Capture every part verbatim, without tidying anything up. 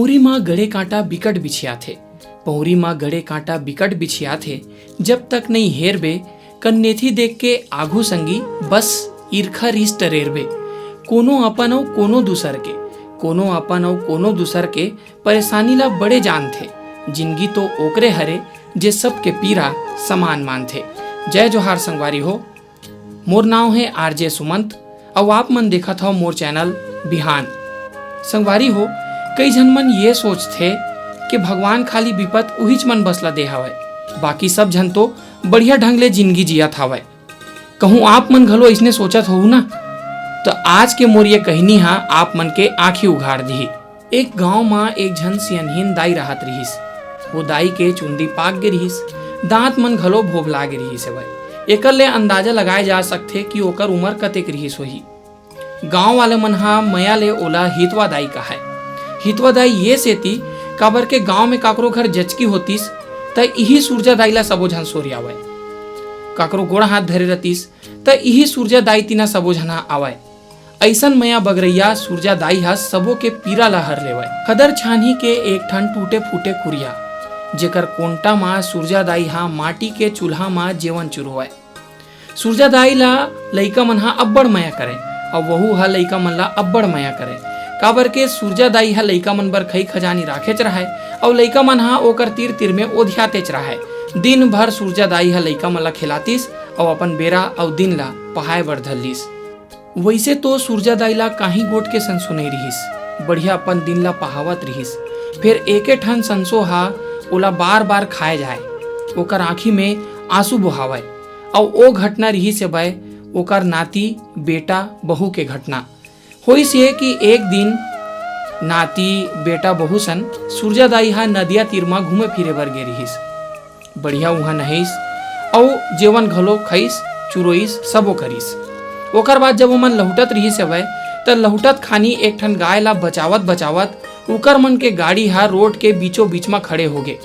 पहुरी म गड़े कांटा बिकट बिछियाथे, पहुरी म गड़े कांटा बिकट बिछियाथे। जब तक नइ हेरबे कन्नेथी देख के आघू संगी, बस ईरखा रिस टरेरबे। कोनो अपन अउ कोनो दूसर के, कोनो अपन अउ कोनो दूसर के परेशानी ला बड़े जानथे। जिनगी तो ओकरे हरे जे सबके पीरा समान मानथे। जय जोहार संगवारी हो, मोर नाव हे आरजे सुमंत, अउ आप मन देखत हव मोर चैनल बिहान। संगवारी हो, कई झन मन ये सोचथे कि भगवान खाली बिपत उहीच मन बस ला दे हवय, बाकी सब झन तो बढ़िया ढंग ले जिनगी जियत हवय। कहूँ आप मन घलो अइसने सोचत होहू ना, त आज के मोर ये कहिनी हा आप मन के आँखी उघार दिही। एक गांव म एक झन सियनहीन दाई राहत रिहिस। वो दाई के चुंदी पाक गे रिहिस, दांत मन घलो भोभला गे रिहिस हवय। एकर ले अंदाजा लगाए जा सकथे कि ओकर उमर कतेक रिहिस होही। गांव वाले मन ह मया ले ओला हितवा दाई कहय। हितवा दाई ये सेती, काबर के गांव में काकरो घर जचकी होतिस, त इही सूरजा दाई ला सबो झन सोरियावय। काकरो गोड़ हाथ धरे रतिस, त इही सूरजा दाई तिना सबो झन ह आवय। अइसन मया बगरैया सूरजा दाई ह सबो के पीरा ला हर लेवय। खदर छानही के एक ठन टूटे फूटे कुरिया, जेकर कोंटा म सूरजा दाई ह माटी के चूल्हा म जेवन चुरोवय। सूरजा दाई ला लइका मन ह अब्बड़ मया करय, अउ वहू ह लइका मन ला अब्बड़ मया करय, काबर के सूरजा दाई ह लइका मन बर खई खजानी राखेच रहय, अउ लइका मन ह ओकर तीर तीर में ओधियातेच रहय। दिन भर सूरजा दाई ह लइका मन ला खिलातिस, अउ अपन बेरा अउ दिन ला पहाय बर धर लिस। वइसे तो सूरजा दाई ला काहीं गोठ के संसो नइ रिहिस, बढ़िया अपन दिन ला पहावत रिहिस। फेर एके ठन संसो हा ओला बार-बार खाए जाए। ओकर आँखी में आंसू बोहावय। अउ ओ घटना रिहिस हे बय ओकर नाती, बेटा, बहू के घटना। होइस ये कि एक दिन नाती, बेटा, बहू सन सूरजा दाई हा नदिया तीर म घूमे फिरे बर गे रिहिस। बढ़िया उहाँ नहइस अउ जेवन घलो खइस, चुरोइस, सबो करिस। ओकर बाद जब ओमन लहुटत रिहिस हवय, त लहुटत खानी एक ठन गाय ला बचावत-बचावत उकर मन के गाड़ी हा रोड के बीचों-बीच म खड़े होगे।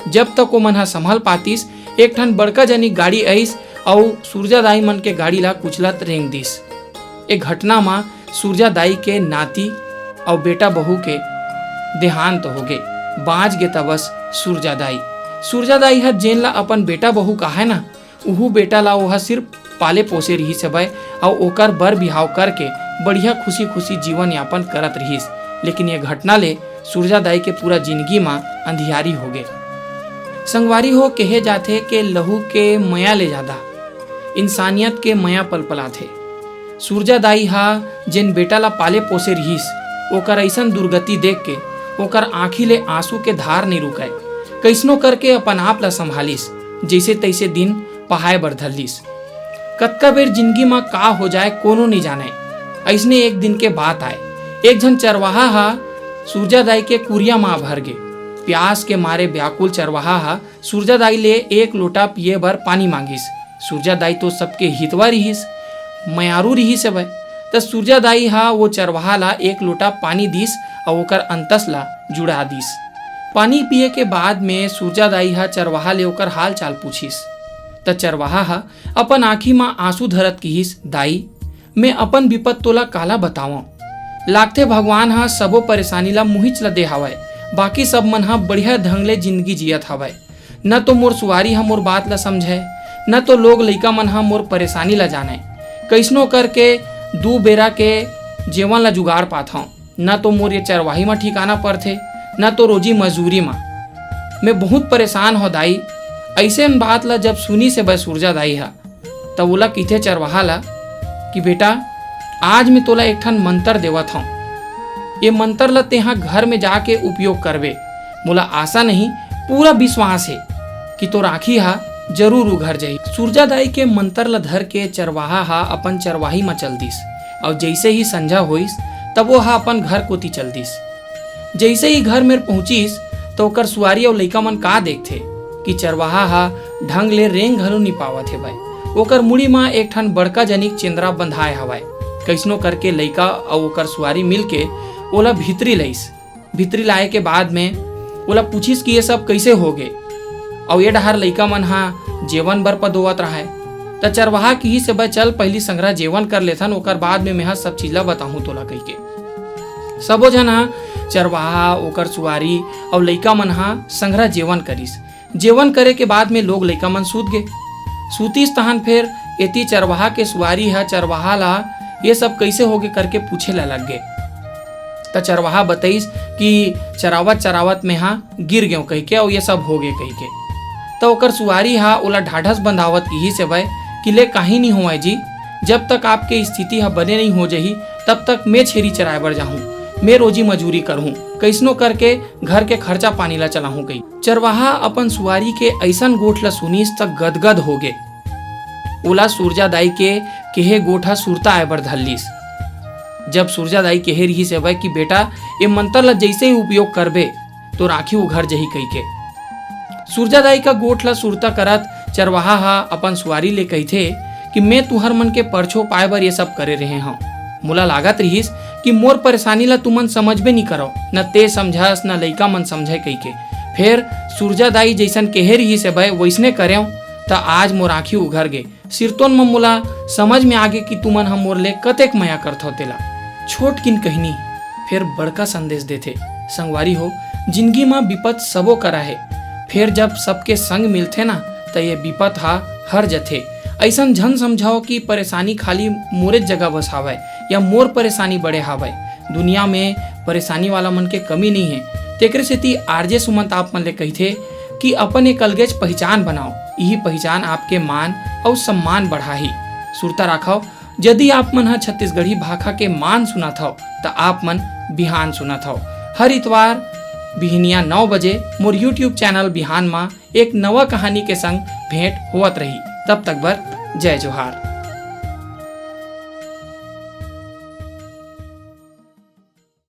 जब तक ओमन हा संभल पातिस, एक ठन बड़का जनी गाड़ी अइस अउ सूरजा दाई मन के गाड़ी ला कुचलत रेंग दिस। ए घटना म सूरजा दाई के नाती अउ बेटा बहू के देहांत होगे। बांच गे त बस सूरजा दाई। सूरजा दाई ह जेन ला अपन बेटा बहू काहय ना, उहू बेटा ला ओहा सिर्फ पाले पोसे रिहिस हवय अउ ओकर बर बिहाव करके बढ़िया खुशी-खुशी जीवन यापन करत रिहिस। लेकिन ये घटना ले सूरजा दाई के पूरा जिनगी म अंधियारी होगे। संगवारी हो, केहे जाथे के लहू के मया ले जादा इंसानियत के मया पलपलाथे। सूरजा दाई हा जेन बेटा ला पाले पोसे रिहिस, ओकर अइसन दुर्गति देख के ओकर आंखी ले आंसू के धार नइ रुकय। कइसनो करके अपन आप ला संभालिस, जइसे तइसे दिन पहाय बर धर लिस। कतका बेर जिनगी म का हो जाय, कोनो नइ जानय। अइसने एक दिन के बात आय, एक झन चरवाहा हा सूरजा दाई के कुरिया म भर गे। प्यास के मारे व्याकुल चरवाहा हा सूरजा दाई ले एक लोटा पिए बर पानी मांगिस। सूरजा दाई तो सबके हितवा रिहिस, मयारू रिहिस हवय, त सूरजा दाई हा वो चरवाहा ला एक लोटा पानी दिस अउ ओकर अंतस ला जुड़ा दिस। पानी पिए के बाद में सूरजा दाई हा चरवाहा ले ओकर हाल चाल पूछिस, त चरवाहा हा अपन आंखी म आंसू धरत किहिस, "दाई, मैं अपन बिपत तोला काला बतावंव? लागथे भगवान हा सबो परेशानी ला मुहिच ला दे हावय, बाकी सब मन हा बढ़िया ढंग ले जिनगी जियत हावय। न तो मोर सुवारी ह मोर बात ल समझय, न तो लोग लइका मन ह मोर परेशानी ल जानय। कइसनो करके दू बेरा के जेवन ल जुगाड़ पाथंव। न तो मोर ये चरवाही म ठिकाना परथे, न तो रोजी मजूरी म। मैं बहुत परेशान हव दाई।" अइसन बात ल जब सुनिस हे बय सूरजा दाई ह, त ओला कहिथे चरवाहा ल कि, "बेटा, आज मैं तोला एक ठन मंतर देवत हंव। ये मंतर ल तेंहा घर में जाके उपयोग करबे। मोला आशा नहीं, पूरा विश्वास हे कि तोर आँखी हा जरूर उघर जाही।" सूरजा दाई के मंतर ल धर के चरवाहा हा अपन चरवाही म चल दिस, अउ जइसे ही संझा होइस, तब वो हा अपन घर कोति चल दिस। जइसे ही घर मेर पहुंचिस, त ओकर सुवारी अउ लइका मन का देखथे कि चरवाहा हा ढंग ले रेंग घलो नी पावत हे बय। ओकर मुड़ी म एक ठन बड़का जनिक चेंदरा बंधाय हवय। कइसनो करके लइका अउ ओकर सुवारी मिलके ओला भीतरी लइस। भीतरी लाए के बाद में ओला पूछिस कि ये सब कइसे होगे, अउ ये डहार लइका मन हा जेवन बर पदोवत रहय। त चरवाहा किहिस हे बय, "चल, पहिली संघरा जेवन कर लेथन, ओकर बाद में मेंहा सब चीज ला बताहूं तोला," कहिके। सबो झन ह चरवाहा, ओकर सुवारी अउ लइका मन ह संघरा जेवन करिस। जेवन करे के बाद में लोग लइका मन सूत गे। सूतिस तहन फेर एती चरवाहा के सुवारी ह चरवाहा ला ये सब कइसे होगे करके पूछे ला लग गे। त चरवाहा बतइस कि चरावत चरावत में हा गिर गेंव कहिके अउ ये सब होगे कहिके। त ओकर सुवारी हा ओला ढाढ़स बंधावत इही से बय कि ले काहीं नहीं होवय जी, जब तक आपके स्थिति हा बने नहीं हो जही तब तक मैं छेरी चराए बर जाहूं, मैं रोजी मजूरी करहूं, कइसनो करके घर के खर्चा पानी ला चलाहूं कहि। चरवाहा अपन सुवारी के अइसन गोठ ला सुनिस त गदगद होगे। ओला सूरजा दाई के केहे गोठ ह सुरता आए बर धर लिस। जब सूरजा दाई केहे रिहिस हवय कि बेटा, ए मंतर ला जइसे ही उपयोग करबे, तोर आँखी उघर जही कहिके। सूरजा दाई का गोठ ला सुरता करत चरवाहा ह अपन सुवारी ले कहिथे कि मैं तुहर मन के परछो पाए बर ये सब करे रहे हंव। मोला लागत रिहिस कि मोर परेशानी ला तुमन समझबे नी करव, न ते समझस, न लइका मन समझय कहिके। फेर सूरजा दाई जइसन केहे रिहिस हवय, वइसने करेंव, त आज मोर आँखी उघर गे। सिरतोन म मोला समझ में आगे कि तुमन ह मोर ले कतेक मया करथव तेला। छोट किन कहिनी फेर बड़का संदेश देथे। संगवारी हो, जिनगी म बिपत सबो करा हे, फेर जब सबके संग मिलथे ना, त ये बिपत ह हर जथे। अइसन झन समझव कि परेशानी खाली मोरे जगह बस हावय या मोर परेशानी बड़े हावय। दुनिया में परेशानी वाला मन के कमी नइ हे। तेकरे सेती आरजे सुमंत आप मन ले कहिथे कि अपन एक अलगेच पहिचान बनाव। इही पहिचान आपके मान अउ सम्मान बढ़ाही। सुरता राखव, यदि आप मन ह छत्तीसगढ़ी भाखा के मान सुनत हव, त आप मन बिहान सुनत हव। हर इतवार बिहनिया नौ बजे मोर YouTube चैनल बिहान म एक नवा कहानी के संग भेंट होवत रही। तब तक बर जय जोहार।